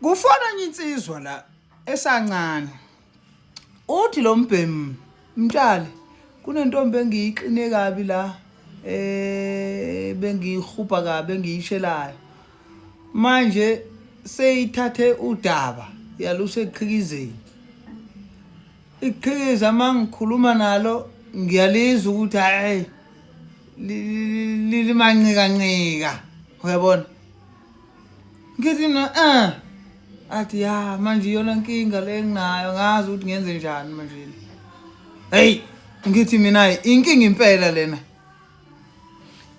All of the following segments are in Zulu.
Kufona enye insizwa la esancane. Uthi lo mbhemu mtshali kunentombi engiyiqine kabi la bengiyihubha kabi engiyishelayo. Manje seyithathe udaba yalusa eqhikizeni. Iqhikiza mangikhuluma nalo ngiyalizwa ukuthi hayi limanqikanqika uyabona. Ngithi mina athi ya manje iyona nkinga le enginayo ngazi ukuthi ngenze njani manje. Hey ngithi mina inkinga impela lena.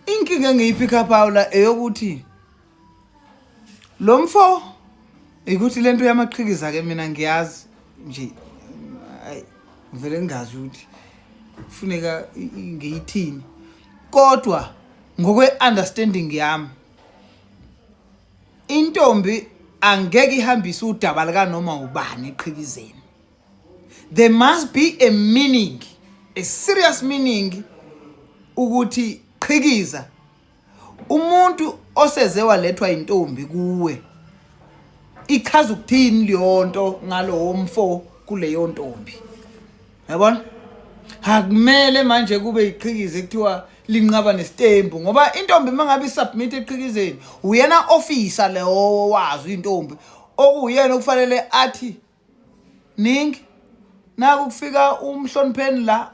Inkinga engiyipick up la eyokuthi lo mfo ukuthi lento yamaqhikiza ke mina ngiyazi nje ayi ngivele ngingazi ukuthi kufuneka ngiyithini kodwa ngokwe understanding yami intombi angeke ihambise udaba lika noma ubani eqhikizeni. There must be a meaning, a serious meaning ukuthi qhikiza umuntu oseze walethwa intombi kuwe ichaza ukuthini leyo nto ngalowo mfo kuleyo ntombi, yabona? Akumele manje kube iqhikize kuthiwa linqaba nesitembu ngoba intombi mangabe isubmit eqhikizeni uyena officer leyo wazi intombi okuwuyena okufanele athi ningi naku kufika umhlonipheni la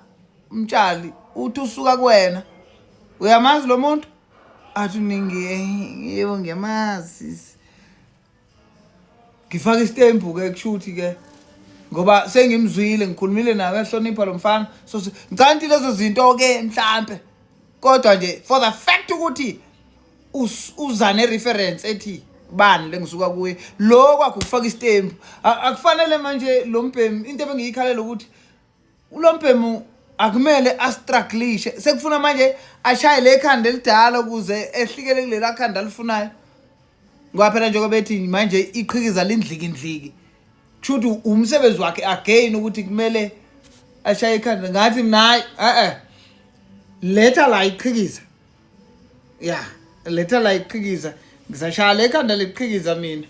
mtshali uthi usuka kuwena uyamazi lo muntu athi ningi yebo ngiyamazi ngifaka isitembu ke kushuthi ke ngoba sengimzwile ngikhulumile naye uyahlonipha lo mfana. So ngicanti lezo zinto ke mhlambe kodwa nje for the fact ukuthi uza ne reference ethi bani lengisuka kuye lo kwakho ukufaka isitembu akufanele manje lo mbhemu into ebengiyikhalela ukuthi lo mbhemu akumele astrugglishe sekufuna manje ashaye le khanda elidala ukuze ehlikele kulela khanda alifunayo ngoba phela njengoba bethi manje iqhikiza lindlikindliki kusho ukuthi umsebenzi wakhe again ukuthi kumele ashaye ikhanda. Ngathi mina hayi eh letha la iqhikiza ya letha la iqhikiza ngizashaya le khanda leqhikiza mina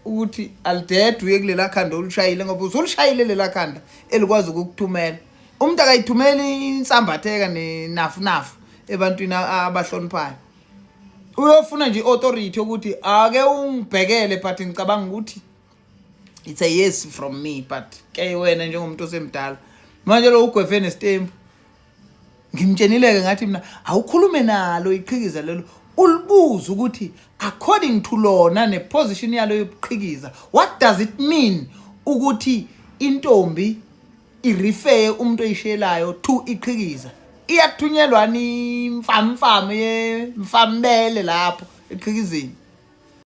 ukuthi alidede uye kulela khanda olushayile ngoba usulishayile lela khanda elikwazi ukukuthumela. Umuntu akayithumeli insambatheka nenafunafu ebantwini abahloniphayo, uyofuna nje i-authority ukuthi ake ungibhekele but ngicabanga ukuthi it's a yes from me but ke wena njengomuntu osemdala manje lo ugwefe nesitembu. Ngimtshenile-ke ngathi mina awukhulume nalo iqhikiza lelo ulibuze ukuthi according to lona neposition yalo yobuqhikiza what does it mean ukuthi intombi irefere umuntu oyishelayo to iqhikiza, iyathunyelwa ni mfamfam yemfambele lapho eqhikizeni.